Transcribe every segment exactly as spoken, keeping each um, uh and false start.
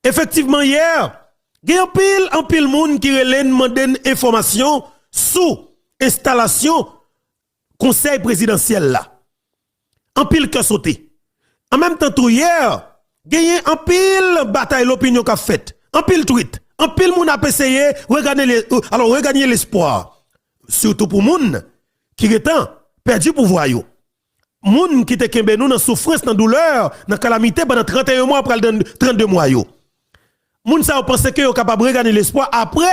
Efektivman, yè, gen anpil, anpil moun ki rele n, mande n enfòmasyon sou enstalasyon konsèy prezidansyèl la. Anpil kè sote. An menm tan tou, yè, genyen anpil batay lopinyon k ap fèt, anpil twit, anpil moun ap eseye regane le, alò, reganye lespwa, sitou pou moun ki gentan pèdi pouvwa yo. Moun ki te kenbe nou nan soufrans, nan doulè, nan kalamite pandan trannteyen mwa, pral nan trannde mwa yo. Moun sa yo panse ke yo kapab regane lespwa apre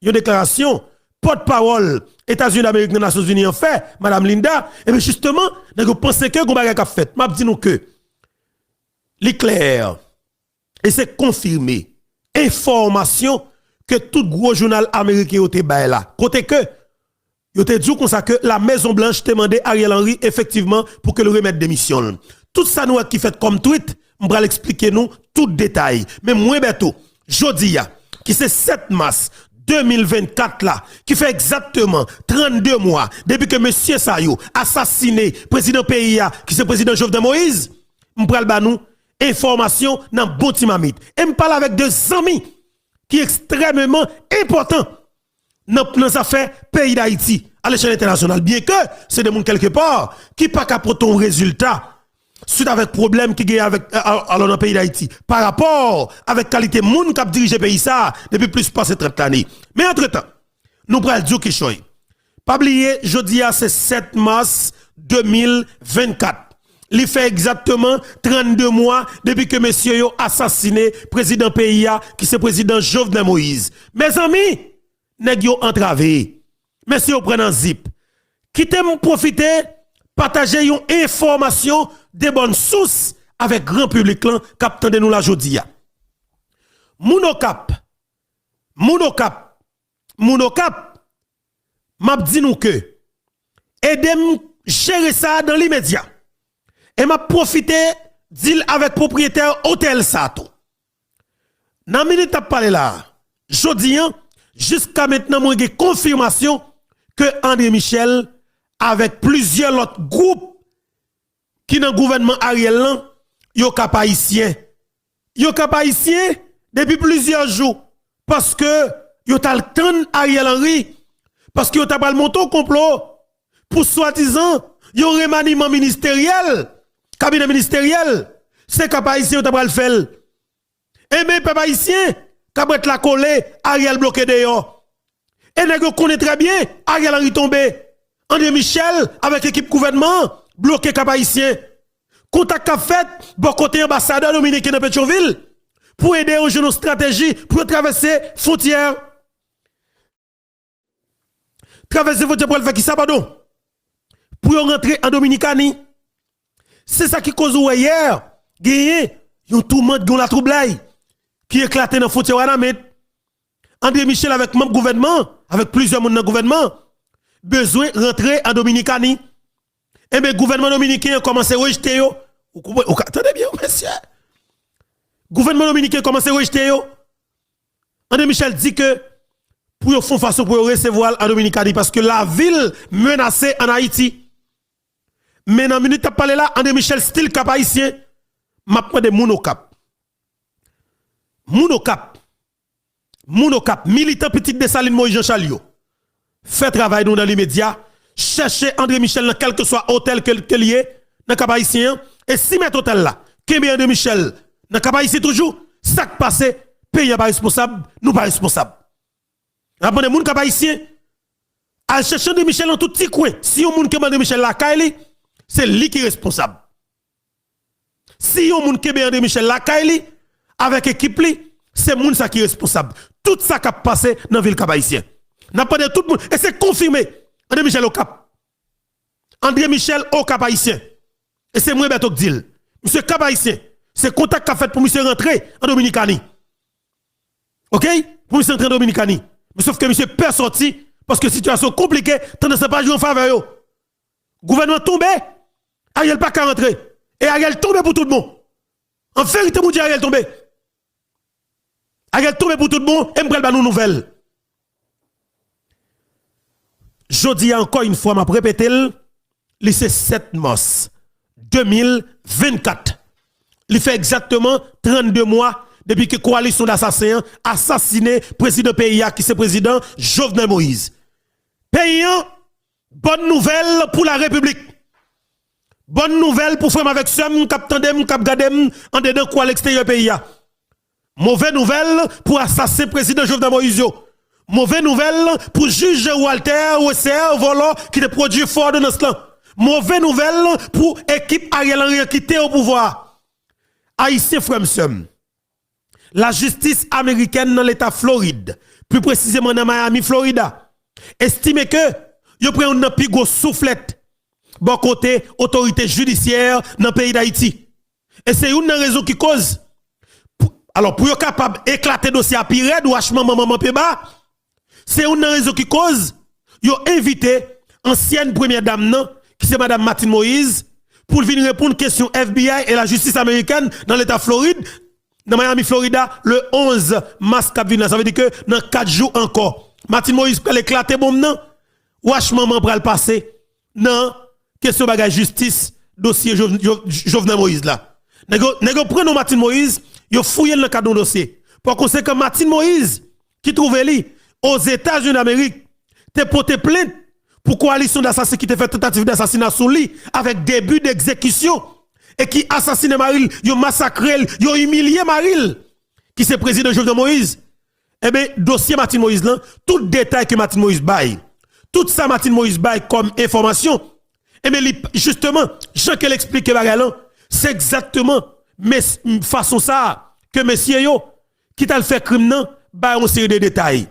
yon deklarasyon pòtpawòl Etazini Damerik nan Nasyonzini an fè, Madam Linda, ebyen jisteman, nèg yo panse ke gon bagay k ap fèt. M ap di nou ke li klè e se konfime enfòmasyon ke tout gwo jounal ameriken yo te bay la. Kote ke yo te di w konsa ke La Mezon Blanch te mande Ariel Henry efektivman pou ke l remèt demisyon l. Tout sa nou wè ki fèt kòm twit, m pral eksplike nou tout detay. Men mwen Bèto, jodi a, ki se sèt mas de mil vennkat la, ki fè egzakteman trannde mwa depi ke mesye sa yo asasine prezidan peyi a, ki se prezidan Jovenel Moïse, m pral ba nou enfòmasyon nan bon ti mamit. E m pale avèk de zanmi ki ekstrèmeman enpòtan nan, nan zafè peyi Dayiti alechèl entènasyonal. Byenke se de moun kèlkepa ki pa ka pote yon rezilta swit avèk pwoblèm ki genyen avèk, a, a, alò nan peyi Dayiti, pa rapò avèk kalite moun k ap dirije peyi sa a depi plis pase trant lane. Men antretan, nou pral di w kichòy. Pa bliye, jodi a se sèt mas de mil vennkat. Li fè egzakteman trannde mwa depi ke mesye yo asasine prezidan peyi a, ki se prezidan Jovenel Moïse. Mezanmi, nèg yo antrave. Mesye yo pran nan zip. Kite m pwofite pataje yon enfòmasyon de bòn sous avèk gran piblik lan k ap tande nou la jodi a. Moun Okap, moun Okap, moun Okap, m ap di nou ke ede m jere sa dan limedya. E m ap pwofite di l avèk pwopriyetè otèl sa tou. Nan minit n ap pale la a, jodi a, jiska mentnan mwen gen konfimasyon ke André Michel avèk plizyè lòt gwoup ki nan gouvènman Ariel lan, yo Kap Ayisyen. Yo Kap Ayisyen depi plizyè jou, paske yo t al tann Ariel Henry, paske yo ta pral monte yon konplo pou swadizan yon remaniman ministeryèl, kabinè ministeryèl, se Kap Ayisyen yo ta pral fè l. Enben, pèp ayisyen k ap ret la kole, Ariel bloke deyò. E nèg yo konnen trè byen, Ariel Henry tonbe. André Michel avèk ekip gouvènman an bloke Kap Ayisyen. Kontak k ap fèt bò kote anbasadè dominiken nan Petyonvil pou ede yo jwenn yon estrateji pou yo travèse fwontyè. Travèse fwontyè pou al fè kisa, padon? Pou yo rantre an Dominikani. Se sa ki koz ou wè yè, genyen yon toumant, yon latwoublay ki eklate nan fwontyè Wanament. André Michel avèk manm gouvènman, avèk plizyè moun nan gouvènman, bezwen rantre an Dominikani. Enben, gouvènman dominiken an kòmanse rejte yo. Ou konprann? Ou ka tande byen, mesye. Gouvènman dominiken kòmanse rejte yo. André Michel di ke pou yo fè yon fason pou yo resevwa l an Dominikani, paske lavi l menase an Ayiti. Men nan minit n ap pale la, André Michel still Kap Ayisyen. M ap mande moun Okap. Moun Okap. Moun Okap. Militan pitit Desalin, Moyiz, Janchal yo. Fè travay nou nan limedya. Chèche André Michel nan kèlkeswa otèl ke, ke l ye, nan Kap Ayisyen an. E si mèt otèl la kenbe André Michel nan Kap Ayisyen toujou, sa k pase, peyi a pa responsab, nou pa responsab. N ap mande moun Kap Ayisyen, al chèche André Michel nan tout ti kwen. Si yon moun kenbe André Michel lakay li, se li ki responsab. Si yon moun kenbe André Michel lakay li, avèk ekip li, se moun sa ki responsab. Tout sa k ap pase nan vil Kap Ayisyen. N ap mande tout moun, e se konfime, André Michel Okap. André Michel Okap Ayisyen. E se mwen Bèto k di l. Misye Kap Ayisyen. Se kontak k ap fèt pou misye rantre an Dominikani. Oke? Pou misye rantre an Dominikani. Men sòf ke misye pè sòti, paske sitiyasyon konplike, tandans lan pa jwe an favè yo. Gouvènman tonbe, Ariel pa ka rantre. E Ariel tonbe pou tout bon. An verite, Bondye, Ariel tonbe. Ariel tonbe pou tout bon, e m pral ba nou nouvèl. Jodi a, ankò yon fwa, m ap repete l, li se sèt mas de mil vennkat. Li fè egzakteman trannde mwa depi ke kowalisyon dasasen an asasinen prezidan peyi a, ki se prezidan Jovenel Moïse. Peyi an, bòn nouvèl pou larepiblik. Bòn nouvèl pou frè m avèk sè m k ap tande m, k ap gade m andedan kou a leksteryè peyi a. Move nouvèl pou asasen prezidan Jovenel Moïse yo. Move nouvèl pou jij Walter Wesser, vòlò ki te pwodui fo òdonans lan. Move nouvèl pou ekip Ariel Henry an ki te o pouvwa a. Ayisyen, frè m, sè m, lajistis amerikèn nan leta Florid, pli presizeman nan Miami, Florida, estime ke yo pran youn nan pi gwo souflèt bò kote otorite jidisyè nan peyi Dayiti. E se youn nan rezon ki koz, pou, alò, pou yo kapab eklate dosye a pi rèd, wach manman manman peba, se youn nan rezon ki koz yo envite ansyèn premyè dam nan, ki se madanm Martine Moïse, pou l vin reponn kesyon F B I e lajistis amerikèn nan leta Florid, nan Miami, Florida, le onz mas k ap vin la. Sa vle di ke nan kat jou ankò, Martine Moïse pral eklate bonm nan, wach manman pral pase nan kesyon bagay jistis, dosye Jo-, Jo-, Jovenel Moïse la. Nèg yo, nèg yo pran non Martine Moïse, yo fouye l nan kad yon dosye. Pa konsekan, Martine Moïse, ki twouve li Ozetazini Damerik, te pote plent pou kowalisyon dasasen ki te fè tantativ dasasina sou li avèk debi degzekisyon e ki asasinen mari l, yo masakre l, yo imilye mari l, ki se prezidan Jovenel Moïse. Enben, dosye Martine Moïse lan, tout detay ke Martine Moïse bay, tout sa Martine Moïse bay kòm enfòmasyon, enben, li, jisteman, jan ke l eksplike bagay lan, se egzakteman mes-, fason sa a ke mesye yo ki t al fè krim nan bay yon seri de detay.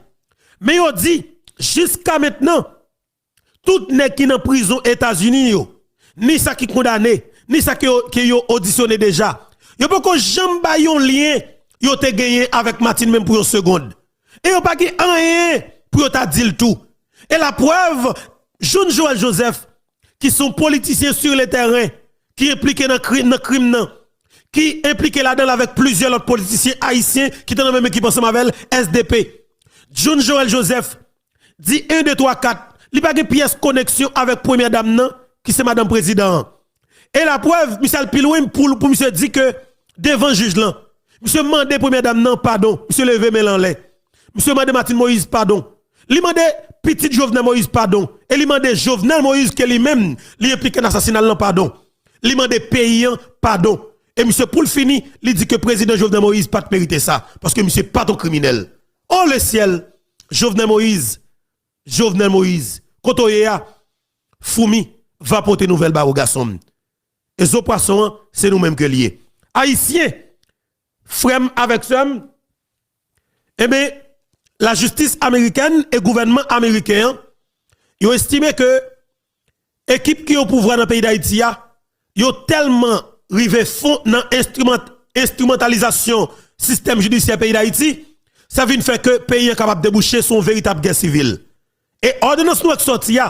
Men yo di, jiska mentnan, tout nèg ki nan prizon Etazini yo, ni sa ki kondane, ni sa ke yo, ke yo odisyone deja, yo poko janm bay yon lyen yo te genyen avèk Martine menm pou yon segonn. E yo pa gen anyen pou yo ta di l tou. E laprèv, John Joël Joseph, ki se yon politisyen sur le terrain, ki enplike nan kri-, nan krim nan, ki enplike ladan l avèk plizyè lòt politisyen ayisyen ki te nan menm ekip ansanm avè l, S D P. John Joël Joseph di en, de, twa, kat, li pa gen pyès koneksyon avèk premyè dam nan, ki se madanm prezidan an. E laprèv, misye al pi lwen pou, pou misye di ke devan jij lan, misye mande premyè dam nan padon, misye leve men l anlè. Misye mande Martine Moïse padon. Li mande pitit Jovenel Moïse padon. E li mande Jovenel Moïse ke li menm, li enplike nan asasina l lan padon. Li mande peyi an padon. E misye, pou l fini, li di ke prezidan Jovenel Moïse pa t merite sa, paske misye pa t yon kriminèl. O lesyèl, Jovenel Moïse, Jovenel Moïse, kote w ye a, foumi va pote nouvèl ba ou, gason m. E zo pwason an, se nou menm ke l ye. Ayisyen, frè m avèk sè m, enben, lajistis amerikèn e gouvènman ameriken an, yo estime ke ekip ki o pouvwa nan peyi Dayiti a, yo tèlman rive fon nan enstriman-, enstrimantalizasyon sistèm jidisyè peyi Dayiti, sa vin fè ke peyi an kapab debouche sou yon veritab gè sivil. E òdonans nou wè k sòti a,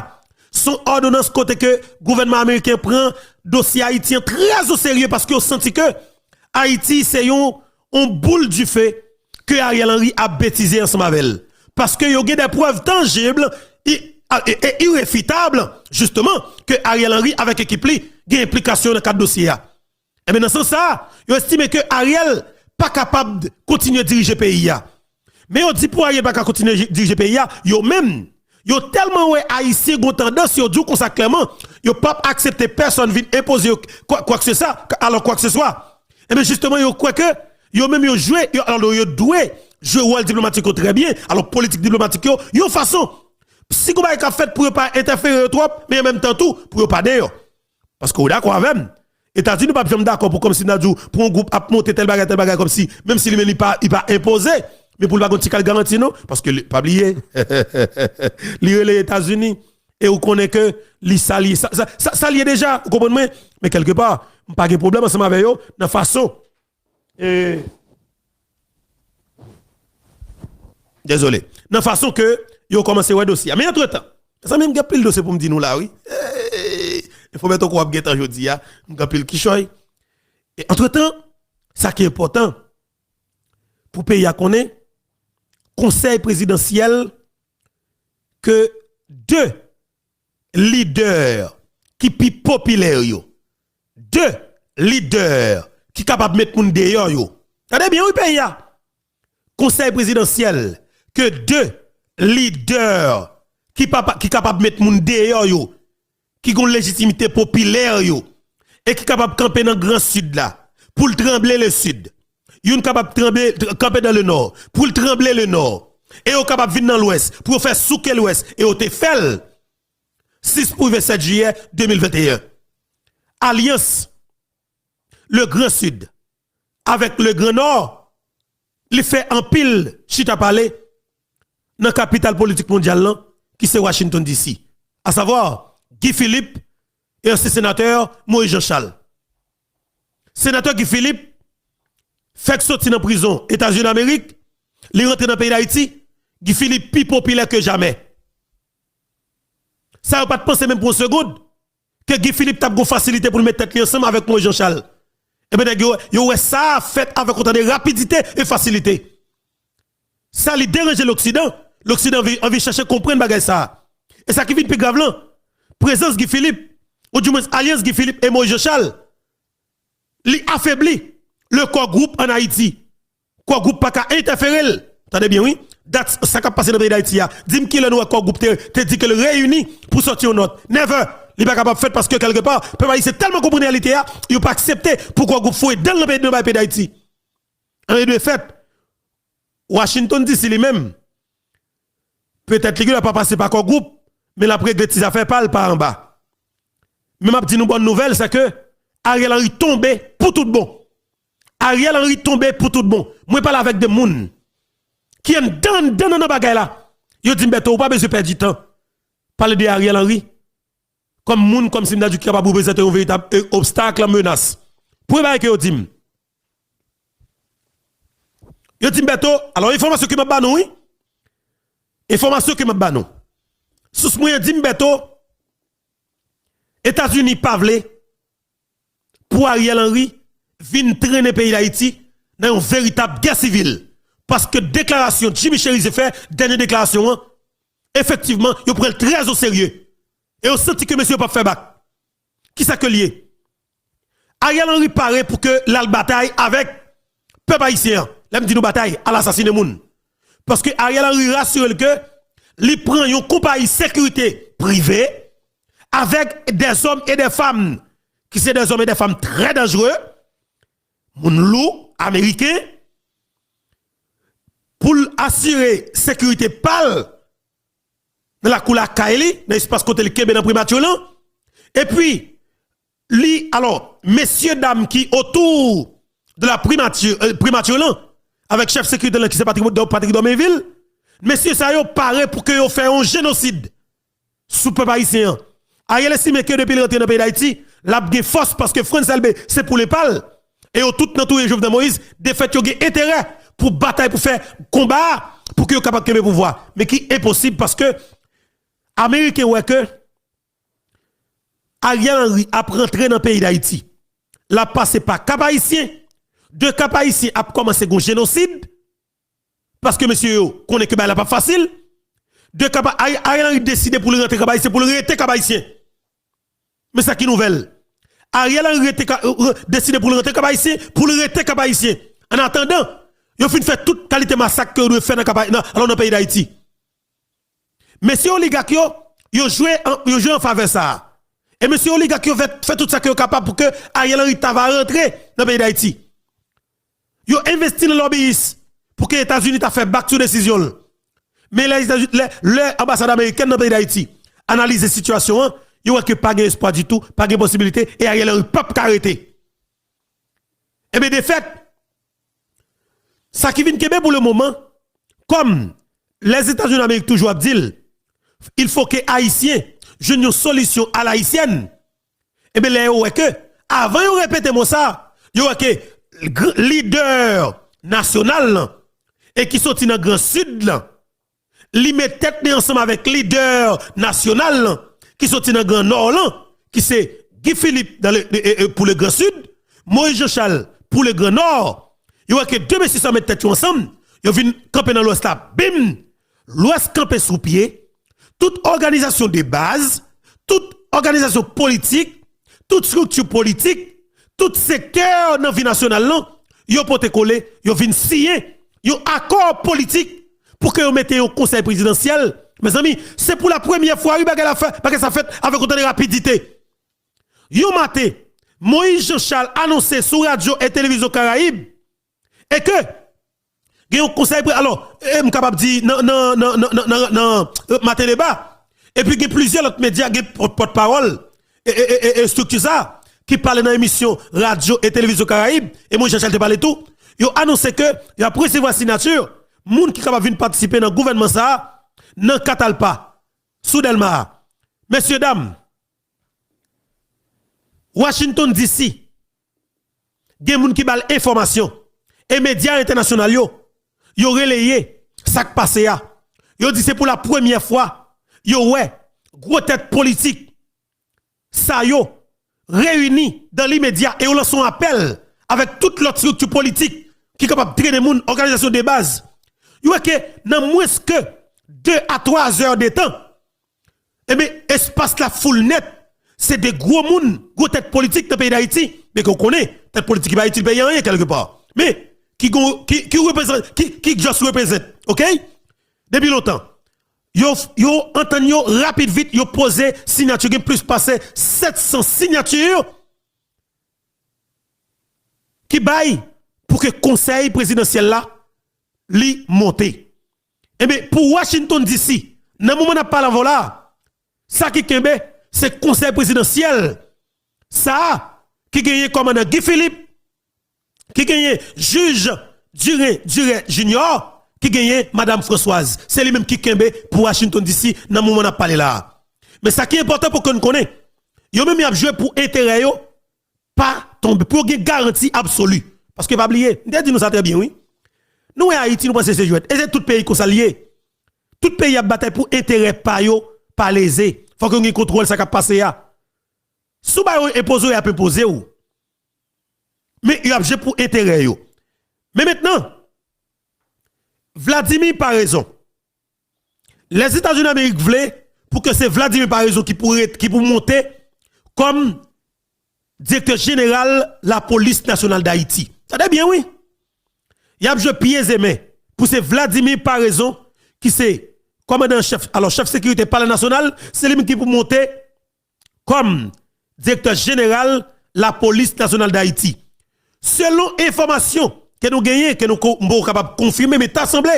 se yon òdonans kote ke gouvènman ameriken pran dosye Ayiti an trè o serye, paske yo santi ke Ayiti se yon, yon boul dife ke Ariel Henry ap betize ansanm avè l. Paske yo gen de prèv tanjib e, e, e irefitab, jisteman, ke Ariel Henry avèk ekip li gen enplikasyon nan kad dosye a. Enben, nan sans sa a, yo estime ke Ariel pa kapab kontinye dirije peyi a. Men yo di pou Ariel pa ka kontinye ji-, dirije peyi a, yo menm, yo tèlman wè Ayisyen gon tandans, yo di w konsa klèman, yo p ap aksepte pèsonn vin enpoze yo kwa, kwakseswa, alò kwakseswa. Enben, jisteman, yo kwè ke yo menm yo jwe, yo, alò, yo dwe jwe wòl diplomatik yo trè byen, alò, politik diplomatik yo, yon fason. Si gon bagay k ap fèt pou yo pa entèfere yo twòp, men an menm tan tou, pou yo pa deyò. Paske ou dakò avè m, Etazini p ap janm dakò pou kòmsi n a di w, pou yon gwoup ap monte tèl bagay, tèl bagay, kòmsi, menm si li menm li pa, li pa enpoze, men pou li pa gon ti kal garanti non, paske li, pa bliye, li rele Etazini, e ou konnen ke li sa li ye, sa, sa, sa, sa li ye deja, ou konprann mwen? Men kèlkepa, m pa gen pwoblèm ansanm avè yo, nan fason, e, dezole, nan fason ke yo kòmanse wè dosye a. Men antretan, mezanmi, m gen pil dosye pou m di nou la, wi. Hey! Enfòmatò w ap gentan jodi a, m gen pil kichòy. E antretan, sa ki enpòtan pou peyi a konnen, konsèy prezidansyèl ke de lidè ki pi popilè yo, de lidè ki kapab met moun deyò yo, Tande byen, wi, peyi a. Konsèy prezidansyèl ke de lidè ki pa, ki kapab met moun deyò yo, ki gon lejitimite popilè yo, e ki kapab kanpe nan Gran Sid la, pou l tranble le Sid. Youn kapab tranble, kanpe nan le Nò, pou l tranble le Nò. E yo kapab vin nan Lwès, pou yo fè souke Lwès, e yo te fè l. Sis pou rive sèt jiyè de mil venteyen. Alyans le Gran Sid avèk le Gran Nò, li fè anpil chita pale nan kapital politik mondyal lan, ki se Washington D C. Asavwa, Guy Philippe e ansyen senatè Moïse Jean Charles. Senatè Guy Philippe fèk soti nan prizon Etazini Amerik, li rantre nan peyi Dayiti, Guy Philippe pi popilè ke jamè. Sa yo pa t panse menm pou yon segond ke Guy Philippe t ap gon fasilite pou l met tèt li ansanm avèk Moïse Jean Charles. Ebyen, nèg yo, yo wè sa fèt avèk otan de rapidite e fasilite. Sa li deranje Loksidan. Loksidan anvi, anvi chèche konprann bagay sa. E sa ki vin pi grav lan, prezans Guy Philippe, oudimwens alyans Guy Philippe e Moïse Jean Charles, li afebli le Core Group ann Ayiti. Core Group pa ka entèfere l. Tande byen, wi. Dat sa k ap pase nan peyi Dayiti a. Di m kilè nou wè Core Group te, te di ke l reyini pou sòti yon nòt. Never! Li pa kapab fèt paske kèlkepa, pèp ayisyen tèlman konprann reyalite a, yo pa aksepte pou Core Group foure dan l nan peyi, nan bay peyi Dayiti. Anyen dwe fèt. Washington D C li menm, petèt li gen dwa pa pase pa Core Group, men l ap regle ti zafè pa l pa anba. Men m ap di nou bòn nouvèl, se ke Ariel Henry tonbe pou tout bon. Ariel Henry tonbe pou tout bon. Mwen pale avèk de moun ki anndan, anndan nan bagay la. Yo di m, Bèto, ou pa bezwen pèdi tan. Pale de Ariel Henry kòm moun, kòm si m ta di ki kapab reprezante yon veritab, e, obstak, menas. Premye bagay ke yo di m. Yo di m, Bèto, alò, enfòmasyon ke m ap ba nou, wi. Enfòmasyon ke m ap ba nou. Sous mwen an di m, Bèto, Etazini pa vle pou Ariel Henry vin trennen peyi Dayiti nan yon veritab gè sivil. Paske deklarasyon Jimmy Chérizier fè, dènye deklarasyon an, efektivman, yo pran l trè o serye. E yo santi ke mesye yo p ap fè bak. Kisa ke l ye? Ariel Henry pare pou ke l al batay avèk pèp ayisyen an. Lè m di nou batay, al asasinen moun. Paske Ariel Henry rasire l ke li pran yon konpayi sekirite prive avèk dèzòm e dèfanm, ki se dèzòm e dèfanm trè danjere, moun lou, ameriken, pou l asire sekirite pa l nan lakou lakay li, nan espas kote li kenbe nan primati lan. Epi, li, alò, mesye dam ki otou de la primati, euh, primati lan, avèk chèf sekirite lan ki se Patrick, Patrick Dorminville, mesye sa yo pare pou ke yo fè yon jenosid sou pèp ayisyen an. Ariel estime ke depi l rantre nan peyi Dayiti, l ap gen fòs paske Frantz Elbé se poule pa l. E yo tout nan touye Jovenel Moïse, defèt yo gen enterè pou batay, pou fè konba a, pou ke yo kapab kenbe pouvwa. Men ki enposib paske Ameriken wè ke Ariel Henry ap rantre nan peyi Dayiti. L ap pase pa Kap Ayisyen. De Kap Ayisyen ap kòmanse gon jenosid. Paske mesye yo konnen ke bagay la p ap fasil. De Kap, Ay-, Ariel Henry deside pou l rantre Kap Ayisyen, pou l rete Kap Ayisyen. Men sa ki nouvèl. Ariel Henry rete Ka-, euh, euh, deside pou l rantre Kap Ayisyen, pou l rete Kap Ayisyen. An atandan, yo fin fè tout kalite masak ke yo dwe fè nan Kap Ay-, nan, alò nan peyi Dayiti. Mesye oligak yo, yo jwe an, yo jwe an favè sa a. E mesye oligak yo fè, fè tout sa ke yo kapab pou ke Ariel Henry ta va rantre nan peyi Dayiti. Yo envesti nan lobbyist pou ke Etazini ta fè bak sou desizyon l. Men lè Etazini, lè, lè anbasad amerikèn nan peyi Dayiti analize sitiyasyon an, yo wè ke pa gen espwa ditou, pa gen posibilite, e Ariel Henry p ap ka rete. Ebyen, defèt, sa ki vin kenbe pou le moman, kòm Lèzetazini Amerik toujou ap di l, il faut que Ayisyen jwenn yon solisyon a la ayisyèn. Ebyen, lè yo wè ke, avan yo repete mo sa, yo wè ke gr-, lidè nasyonal lan, e ki soti nan Gran Sid lan, li met tèt li ansanm avèk lidè nasyonal lan, ki soti nan Gran Nò lan, ki se Guy Philippe dans le, e, e, pou le Gran Sid, Moïse Jean Charles pou le Gran Nò. Yo wè ke de mesye sa met tèt yo ansanm, yo vin kanpe nan Lwès la, bim! Lwès kanpe sou pye, tout òganizasyon de baz, tout òganizasyon politik, tout estrikti politik, tout sektè nan vi nasyonal lan, yo pote kole, yo vin siyen yon akò politik pou ke yo mete yon konsèy prezidansyèl. Mezanmi, se pou la premyè fwa, wi, bagay la fè, bagay sa fèt avèk otan de rapidite. Yon maten, Moïse Jean Charles anonse sou radyo e televizyon Karayib e ke gen yon konsèy pre-, alò, e m kapab di nan, nan, nan, nan, nan, nan, nan, euh, Maten Deba, epi gen plizyè lòt medya, gen pòt, pòtpawòl e, e, e, e, e estrikti sa ki pale nan emisyon radyo e televizyon Karayib, e mwen Jean Charles te pale tou, yo anonse ke y ap resevwa siyati moun ki kapab vin patisipe nan gouvènman sa a nan Katalpa, sou Dèlma a. Mesye dam, Washington D C, gen moun ki ba l enfòmasyon, e medya entènasyonal yo, yo releye sa k pase a. Yo di se pou la premyè fwa yo wè gwo tèt politik sa yo reyini dan limedya e yo lanse yon apèl avèk tout lòt estrikti politik ki kapab trennen moun, òganizasyon de baz. Yo wè ke nan mwens ke de a twa zè de tan, ebyen, espas la foul nèt. Se de gwo moun, gwo tèt politik nan peyi Dayiti. Men ke w konnen, tèt politik ki pa itil peyi a anyen kèlkepa. Men, ki gon, ki, ki reprezant, ki, ki just reprezant, oke? Depi lontan. Yo, yo antann yo rapid vit, yo poze siyati, gen plis pase sèt san siyati ki bay pou ke konsèy prezidansyèl la, li monte. Ebyen, pou Washington D C, nan moman n ap pale avè w la, sa ki kenbe, se konsèy prezidansyèl sa a, ki genyen kòmandan Guy Philippe, ki genyen jij Duren, Duret Junior, ki genyen madanm Françoise. Se li menm ki kenbe pou Washington D C nan moman n ap pale la a. Men sa ki enpòtan pou ke n konnen, yo menm y ap jwe pou enterè yo pa tonbe, pou yo gen garanti absoli. Paske pa bliye, m te di nou sa trè byen, wi. Nou wè Ayiti, nou panse se jwèt. E se tout peyi konsa l ye. Tout peyi ap batay pou enterè pa yo, pa leze. Fòk yo gen kontwòl sa k ap pase a. Si w ba yo enpoze w, y ap enpoze w. Men y ap jwe pou enterè yo. Men mentnan, Vladimir Paraison, Lèzetazini Amerik vle pou ke se Vladimir Paraison ki pou ret, ki pou monte kòm direktè jeneral Lapolis Nasyonal Dayiti. Tande byen, wi. Y ap jwe pye e men pou se Vladimir Paraison ki se kòmandan chèf, alò, chèf sekirite Palè Nasyonal, se li menm ki pou monte kòm direktè jeneral Lapolis Nasyonal Dayiti. Selon enfòmasyon ke nou genyen, ke nou ko-, m poko kapab konfime, men ta sanble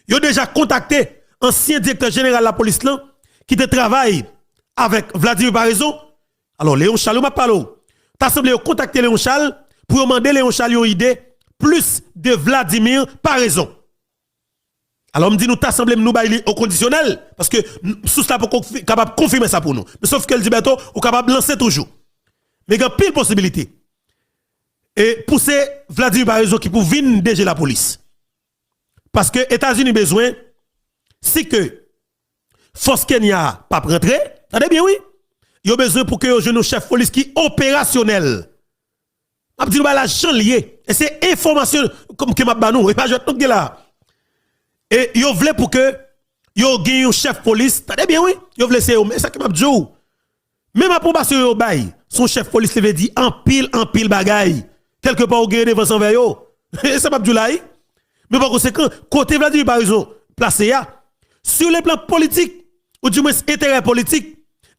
yo deja kontakte ansyen direktè jeneral lapolis lan ki te travay avèk Vladimir Paraison. Alò, Léon Charles, wi, m ap pale w. Ta sanble yo kontakte Léon Charles pou yo mande Léon Charles yon ide plis de Vladimir Paraison. Alò, m di nou ta sanble m nou bay li o kondisyonèl, paske n-, sous la poko konfi-, kapab konfime sa pou nou. Men sof ke l di, Bèto, ou kapab lanse toujou. Men gen anpil posibilite. E pou se Vladimir Paraison ki pou vin D G lapolis. Paske Etazini bezwen, si ke fòs Kenya a p ap rantre, tande byen wi, yo bezwen pou ke yo jwenn yon chèf polis ki operasyonèl. M ap di nou bagay la jan l ye. E se enfòmasyon ke, ke m ap ba nou. E pa jwèt non k gen la. E yo vle pou ke yo gen yon chèf polis. Tande byen wi. Yo vle se yo. Men sa ke m ap di w. Menm apwobasyon yo bay, se yon chèf polis li vle di anpil, anpil bagay. Kèlkepa ou gen redevans anvè yo. E sa m ap di w la wi. Men pa konsekan, kote Vladimir Paraison plase a, sur le plan politik, ou dimwens enterè politik,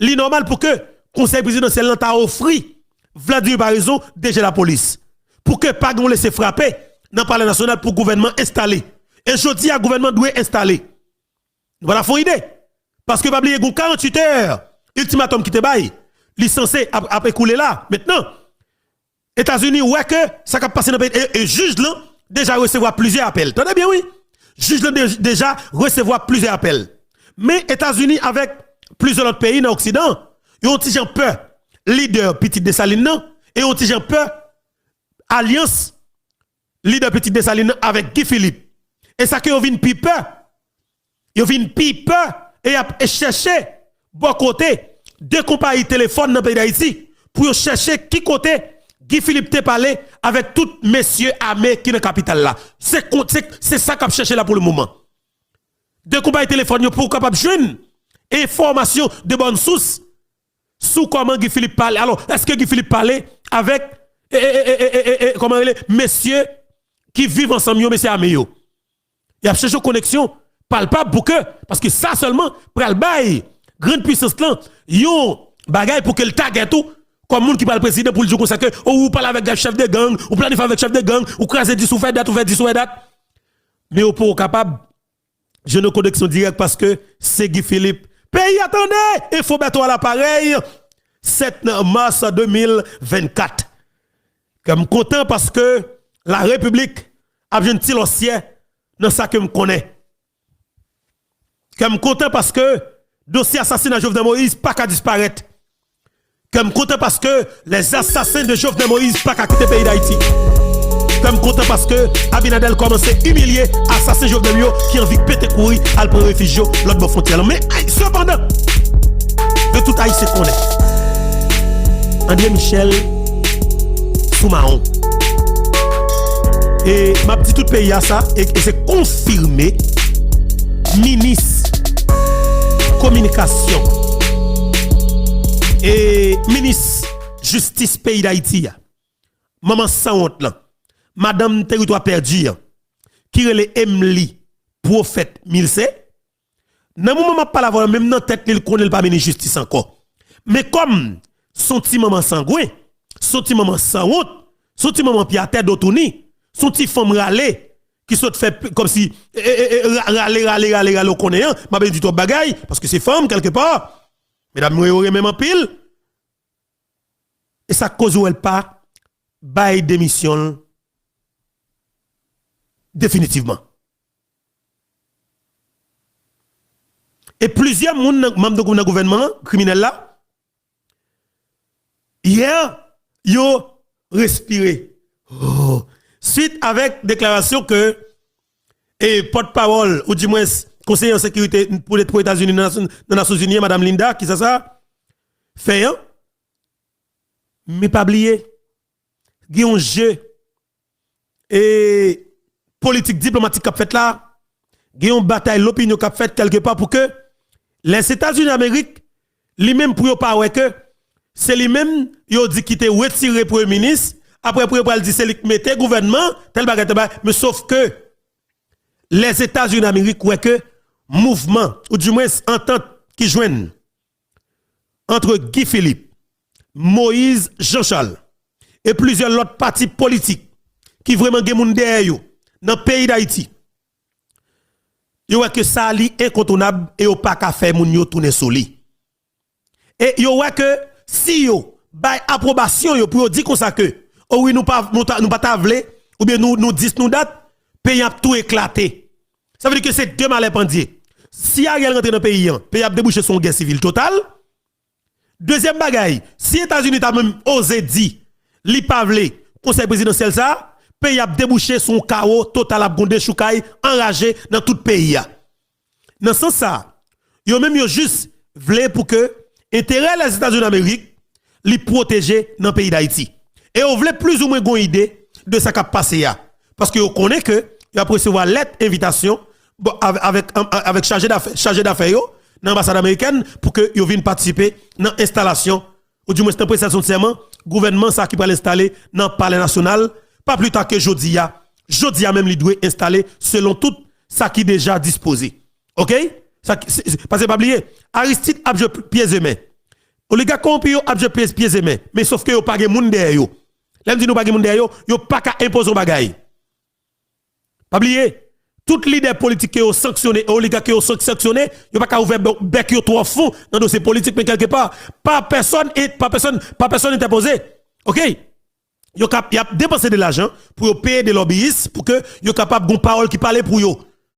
li nòmal pou ke Konsèy Prezidansyèl lan ta ofri Vladimir Paraison D G lapolis. Pou ke pa gen yon lese frape nan Palè Nasyonal pou gouvènman enstale. E jodi a, gouvènman dwe enstale. Nou pa ta fè yon ide. Paske pa bliye, gen karantuit è iltimatòm ki te bay. Li sanse ap, ap ekoule la. Mentnan, Etazini wè ke sa k ap pase nan peyi, e, e jij lan deja resevwa plizyè apèl. Tande byen wi. Jij lan de-, deja resevwa plizyè apèl. Men Etazini avèk plizyè lòt peyi nan Oksidan, yo yon ti jan pè lidè Pitit Desalin nan, e yo yon ti jan pè alyans lidè Pitit Desalin nan avèk Guy Philippe. E sa ke yo vin pi pè, yo vin pi pè e y ap chèche bò kote de konpayi telefòn nan peyi Dayiti pou yo chèche ki kote Guy Philippe te pale avèk tout mesye ame ki nan kapital la. Se kon-, se, se sa k ap chèche la pou le moman. De konpayi telefòn yo pou kapab jwenn enfòmasyon de bòn sous sou kòman Guy Philippe pale. Alò, èske Guy Philippe pale avèk e, e, e, e, e, e, kòman rele, mesye ki viv ansanm yo, mesye ame yo. Y ap chèche yon koneksyon palpab pou ke, paske sa sèlman pral bay grann pwisans lan yon bagay pou ke l tagèt ou kòm moun ki pral prezidan pou l di w konsa ke, o, ou pale avèk chèf de gang, ou planifye avèk chèf de gang, ou kraze dis, ou fè dat, ou fè dis, ou fè dat. Men yo poko kapab jwenn yon koneksyon dirèk paske se Guy Philippe. Peyi a tande! Enfo Bèto a la parèy, sèt mas de mil vennkat. Kè m kontan paske la Repiblik ap jwenn ti lòsyè nan sa ke m konnen. Kè m kontan paske dosye asasina Jovenel Moïse pa ka disparèt. Kè m kontan paske les assassins de Jovenel Moïse pa ka kite peyi Dayiti. Kè m kontan paske Abinader kòmanse imilye asasen Jovenel yo ki anvi pete kouri al pran refij yo lòt bò fwontyè lan. Men, ay, sepandan, yo tout Ayisyen konnen André Michel sou mawon. E m ap di tout peyi a sa, e, e se konfime, minis kominikasyon e minis jistis peyi Dayiti a, manman sanwont lan, madanm Teritwa Pèdi an, ki rele Emily Prophète Milcé, nan moman m ap pale avè w la, menm nan tèt li, l konnen l pa minis jistis ankò. Men kòm s on ti manman sangwen, s on ti manman sanwont, s on ti manman pye atè, do touni, s on ti fanm rale, ki sot fè p-, kòmsi, e, e, e, e, ra-, rale, rale, rale, rale, w konnen an, m ap di twòp bagay, paske se fanm, kèlkepa, medam mwen yo renmen m anpil, e sa k koz ou wè l pa bay demisyon l definitivman. E plizyè moun nan, manm de gou-, nan gouvènman an, kriminèl la, yè, yo respire. Oh. Swit avèk deklarasyon ke, e, pòtpawòl, oudimwens, konseye an sekirite pou, pou Etazini nan Nasyon, nan Nasyonzini an, Madam Linda, ki sa sa fè an? Men pa bliye, gen yon je e politik diplomatik k ap fèt la, gen yon batay lopinyon k ap fèt kèlkepa pou ke Lèzetazini Amerik, li menm pou yo pa wè ke se li menm yo di ki te retire premye minis, apre pou yo pral di se li k mete gouvènman, tèl bagay, tèl bagay. Men sof ke Lèzetazini Amerik wè ke mouvman, oudimwens antant ki jwenn ant Guy Philippe, Moïse Jean Charles e plizyè lòt pati politik ki vrèman gen moun dèyè yo nan peyi Dayiti, yo wè ke sa li enkontounab e yo pa ka fè moun yo tounen sou li. E yo wè ke si yo bay apwobasyon yo pou yo di konsa ke, o wi, nou pa, nou ta, nou pa ta vle, oubyen nou, nou dis nou dat, peyi ap tou eklate. Sa vle di ke se de malè pandye. Si Ariel rantre nan peyi an, peyi ap debouche sou yon gè sivil total. Dezyèm bagay, si Etazini ta menm oze di li pa vle konsèy prezidansyèl sa, peyi ap debouche sou yon kawo total, ap gon dechoukay anraje nan tout peyi a. Nan sans sa, yo menm yo jis vle pou ke enterè Lèzetazini Amerik li pwoteje nan peyi Dayiti. E yo vle plizoumwen gon ide de sa k ap pase a. Paske yo konnen ke y ap resevwa lèt envitasyon, bon, avè-, avèk, avèk chaje dafè, chaje dafè yo nan anbasad amerikèn pou ke yo vin patisipe nan enstalasyon, oudimwens nan prestasyon sèman, gouvènman sa ki pral enstale nan Palè Nasyonal, pa pli ta ke jodi a. Jodi a menm li dwe enstale selon tout sa ki deja dispoze. Oke? Sa ki, se, se, paske pa bliye, Aristide ap jwe pye zemen. Oligak kowonpi yo ap jwe pye, pye zemen. Men sof ke yo pa gen moun dèyè yo. Lè m di nou pa gen moun dèyè yo, yo pa ka enpoze yon bagay. Pa bliye, tout lidè politik ke yo sanksyone, e oligak ke yo sank-, sanksyone, yo pa ka ouvè bè-, bèk yo twò fon nan dosye politik, men kèlkepa, pa pèsòn, e, pa pèsòn, pa pèsòn entèpoze. Oke? Yo kap-, y ap depanse de lajan pou yo peye de lòbiyis pou ke yo kapab gon pawòl ki pale pou yo.